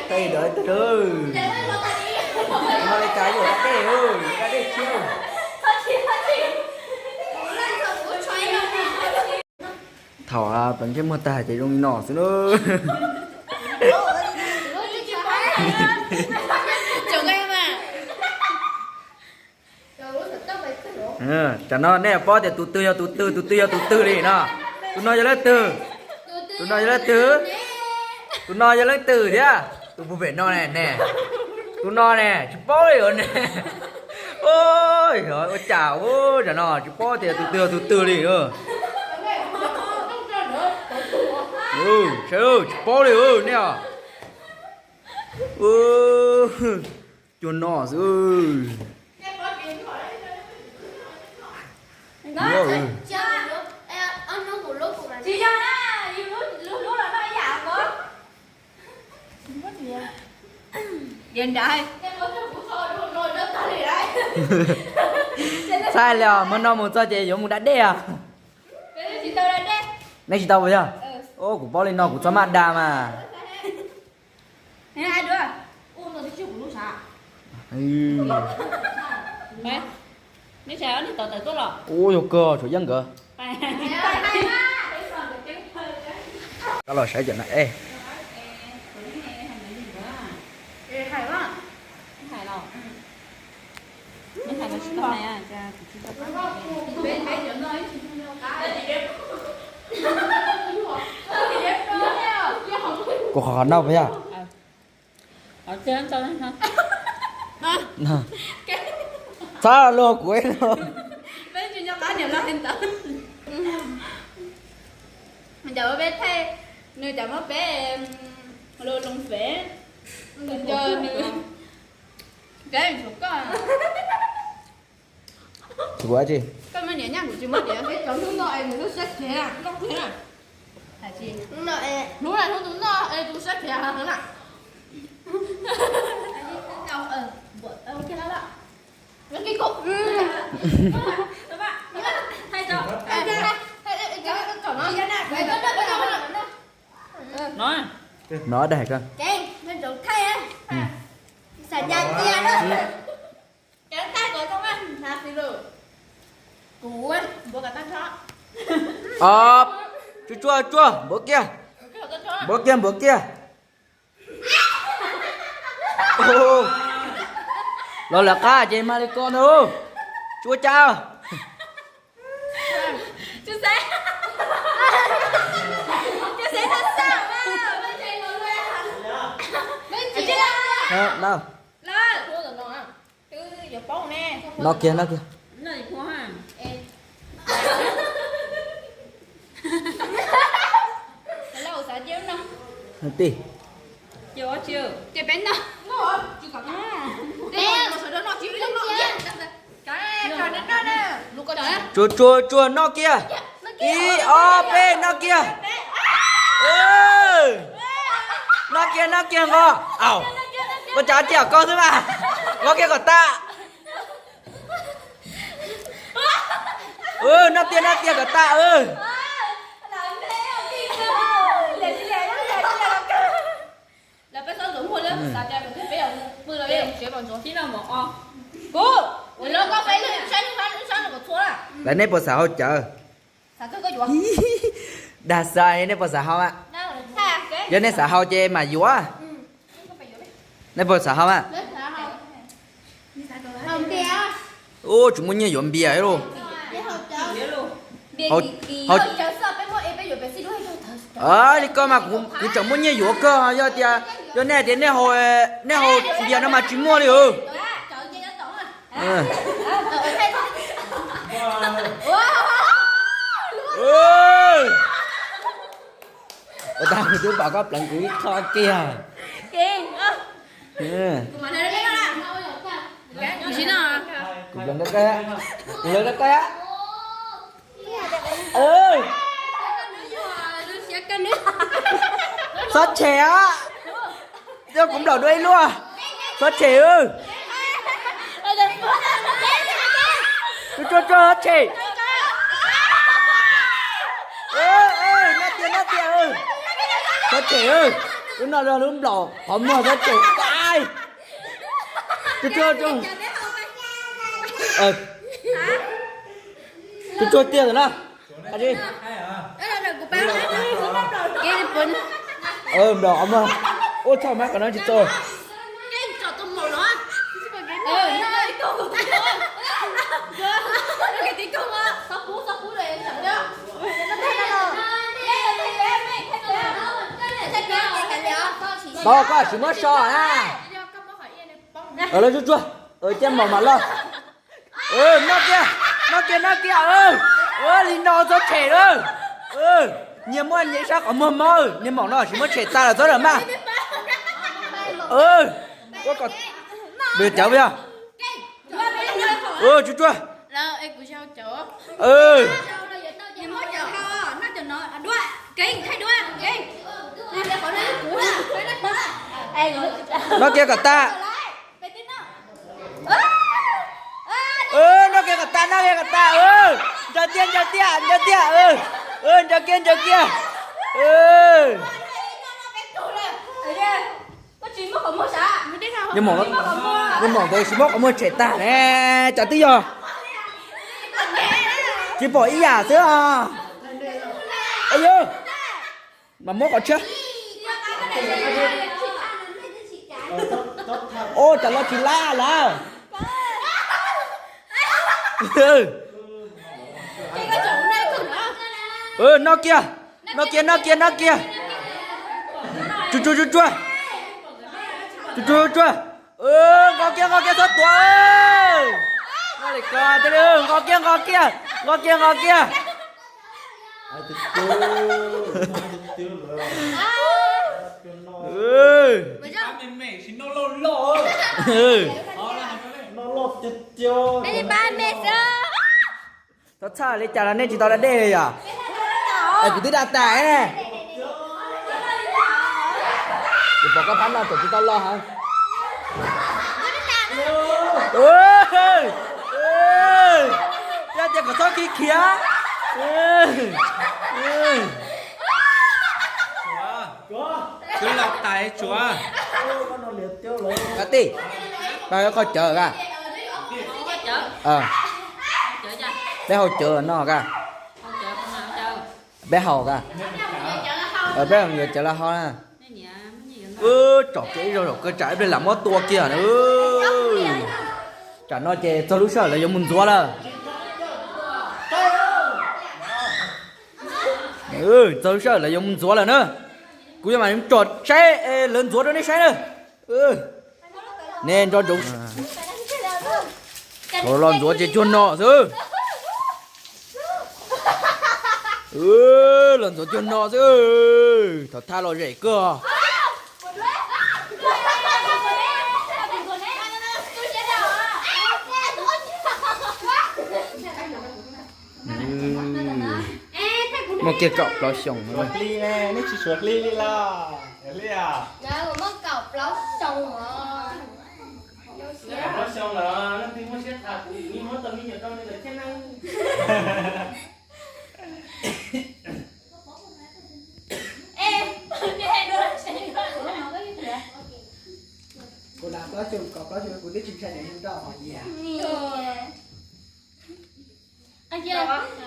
Tej dov tej lawm. No li cas yuav da dej, da dej thiab. Thaum pleev ntsej muag tag ces zoo li no xwb na. Tam no nej paub tias tus twg yog tus twg, tus twg yog tus twg li no. Tus no yog leej twg? Tus no yog leej twg? Tus no yog leej twg thiab? Tus puag pem no ne, ne. Tus no ne, tsis paub li ne. Ua cas ua tam no tsis paub tias tus twg yog tus twg li. Tsis paub li nej os. Cuag no xwb. Txhaj li os, hmo no mus txog ces yuav mus da dej os. Nej tsis tau puas yog? Kuv paub li no kuv txhob maj da mas. Ua yog kawg tsuas yeej nkawd. Koj los saib cov no es. Kuv qhov qhov no puas yog? Txhob luag kuv no. Peb tsis nco qab niam loj li ntawd. Cas ua peb thaij nws cas muab peb loo fev, nco nws. Koj, koj muaj niam nyab kuv tsis muaj niam. Cov hnub no es nws lub siab khiav, loj khiav na. Hnub no es hnub no es tus siab khiav heev na. No, dag hais koj. Tsuag tsuag tsuag, npuav kiag. Npuav kiag, npuav kiag. Los lawv qab ces mag li ko ntag. Tsuag cas. No kiag, no kiag. Tij. Tsuag tsuag tsuag, noj kiag. Ib ob peb, noj kiag. Noj kiag, noj kiag nqo. Au, ua cas tiag koj xwb mas. Noj kiag kom tag. Noj tiag, noj tiag kom tag. Lawv, nej puas xav hau cawv? Dag xav, nej puas xav hau a? Yog nej xav hau ces mam yuav. Nej puas xav hau a? Ub, tsis muaj nyiaj yuav npias lauj. Li koj mas kuv tseem muaj nyiaj yuav kawg, yog tias yog nej tias nej hau npias no mas tsis muaj li os. Ua tas kuv twb pom koj pleev kuv ib qho kiag. Kuv pleev koj, kuv pleev koj. Txhob tshem os. Coj kuv nplaum dua ib luaj. Txhob tshem. Tsuag tsuag tsuag, txhob tshem. Noj tiag, noj tiag. Txhob tshem. Lub no yog lub nplaum qhov muag txhob tshem. Tsuag tsuag, tsuag tsuag tiag na. Nplaum qhov muag. Ua txhob mas kom no tsis tau. Tau koj tsis muab so na. Lawv tsuag tsuag, cia maum mam los. Noj kiag, noj kiag, noj kiag. Li no txhob tshem lawm. Nyias muaj nyias sab qhov muag mob, niag maum no tsis muab tshem tag los txhob lam maj. Cawv yog. Tsuag tsuag. Noj kiag kom tas. Noj kiag kom tas, noj kiag kom tas. Ncaws tiag, ncaws tiag, ncaws tiag. Ncaws kiag, ncaws kiag. Niag maum ntawd tsis muab qhov muag tshem tag ne, cov twb yog tsis pom ib yam xwb os. Yog mas muab qhov tshiab. Ua cas los tsis lab lawm. Noj kiag, noj kiag, noj kiag, noj kiag. Tsuag tsuag, tsuag tsuag. Tsuag tsuag, tsuag tsuag. Nqos kiag, nqos kiag, txhob tuav. Nqos kiag, nqos kiag, nqos kiag, nqos kiag. Txhob txhaj li cas los nej tsis tau da dej li yom. Es kuv twb da tas. Kuv pom koj phab no tseem tsis tau los hev. Yog tias kom txhob khiav khiav. Twb los tas tsuav. Kab tij, pab qhov cawv ka. Peb hau cawv no ka. Peb hau ka. Peb yuav cawv los hau na. Tsom kiag ib zaug zaum kawg tsam ib pliag lam muab tua kiag na. Tsam no ces txog lub sij hawm lawv yuav mus ntxuav lawm. Txog lub sij hawm lawv yuav mus ntxuav lawm na. Kuv yuav mam tsom saib lawv ntxuav rau nej saib na. Nej nco ntsoov, los ntxuav ces cuag no xwb. Los ntxuav cuag no xwb. Thaum thaj los zem kawg. Muaj kiag kaum plaub xyoo. Hli ne, nej tsis suav hli li los? Hli a? Muaj kaum plaub xyoo os. Kaum plaub xyoo los leej twg muaj siab tham kuv yeej muab tau me nyuam rau nws lawm thiab na. Kuv hnav plaub xyoo, kaum plaub xyoo kuv twb tsis ntshai niam yug nrauj hos yas.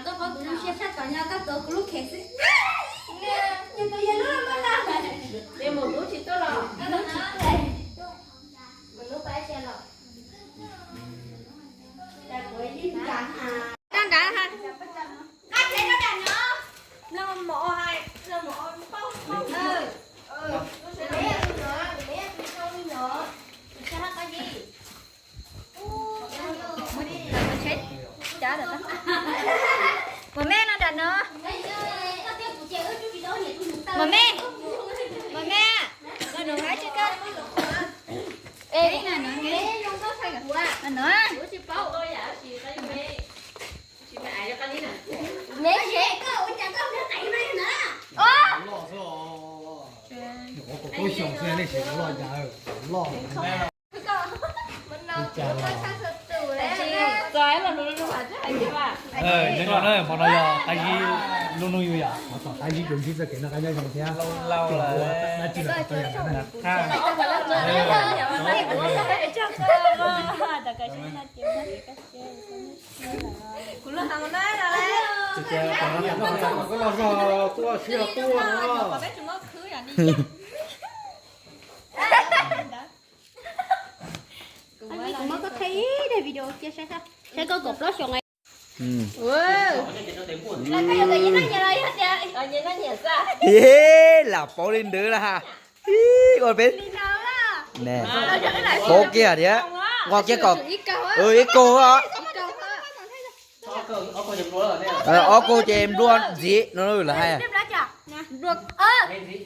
Koj pom kuv lub siab sab tom nyob, koj tuav kuv lub khev xwb. Nws tuav yog lub loj loj. Mus hnub tsis tuaj los, mus hnub tsis tuaj, mus hnub pab sia los. Nrad, nqa tsev rau nram no. Mloog mov hais, mloog mov paub paub. Mos me no nram no. Mos me, mos me, no no hais tsis koj. Ê, no no, no no. Me se koj ua cas koj ua qe me na. Loj xwb os. Kaum plaub xyoo xwb nej siv loj cas, loj. Ua cas los. Nyob zoo na, hmo no yog qab zib lub hnub yus yom, thov qab zib tsuas ntsib txoj kev noj qab nyob zoo thiab. Tsis ua dab tsi los tau yam ntawd na. Kuv los zog tuaj sib zog tuaj no. Kuv muab koj qhia ib daim video cia saib, saib koj kaum plaub xyoos. Lam paub li ntawd las. Ua peb paub kiag thiab, nqos kiag kom ib kaug os. Ob kaug ces nplua ntxiv no lawm hais.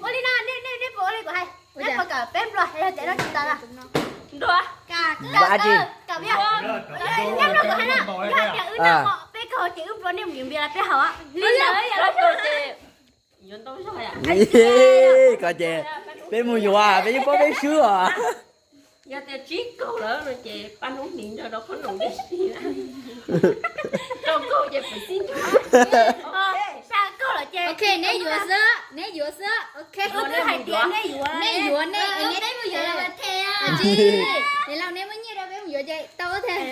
Ua li no, nej puas ua li kuv hais? Nej puas kawm peb nplua, yog tias no tsis tau na. Nplua. Nplua dab tsi? Yog tias wb noj peb kaug ces wb nplua nej mus yuav npias los peb haus. Li ntawd. Koj ces peb mus yuav peb yeej paub peb swb os. Yog tias tsib kaug lawm no ces pab hnub hlis nrog rau qhob noom tib si. Rau kaug ces pem xij nrog. Xya kaug lawm ces. Ok, neb yuav xwb, neb yuav xwb. Ok, nej hais tias neb yuav, nej yuav, nej, neb mus yuav los them. Tsis, neb laus neb muab nyiaj rau peb mus yuav ces tau thiab.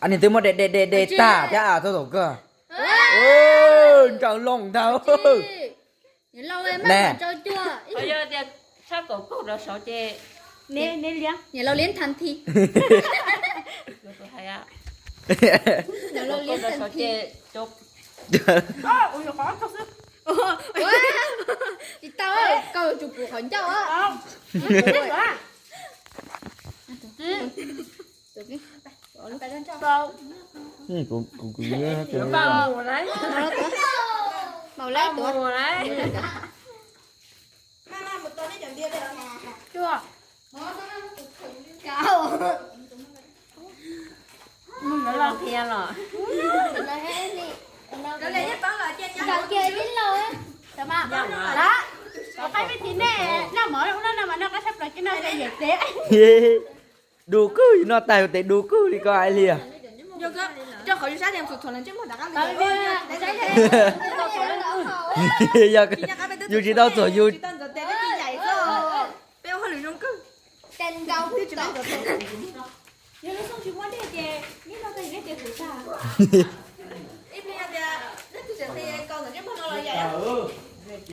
Nws twb muab de de de de tag thiab thaum kawg. Ntsawg loo ntag. Yog tias tshaj kaum kaug rau saud ces neb liab, neb laus liab thab thi. Tsis tau, koj yuav tsum pum qhov ncauj. Maum laib tuav. Mus lov thiab los. Qaib peb txiv nej noj mov ub no no mas noj qab tshaj plaws ces noj yam tsev. Du kawg, noj tag yus tes du kawg li koj hais li. Yog yus tsis tau txuam yus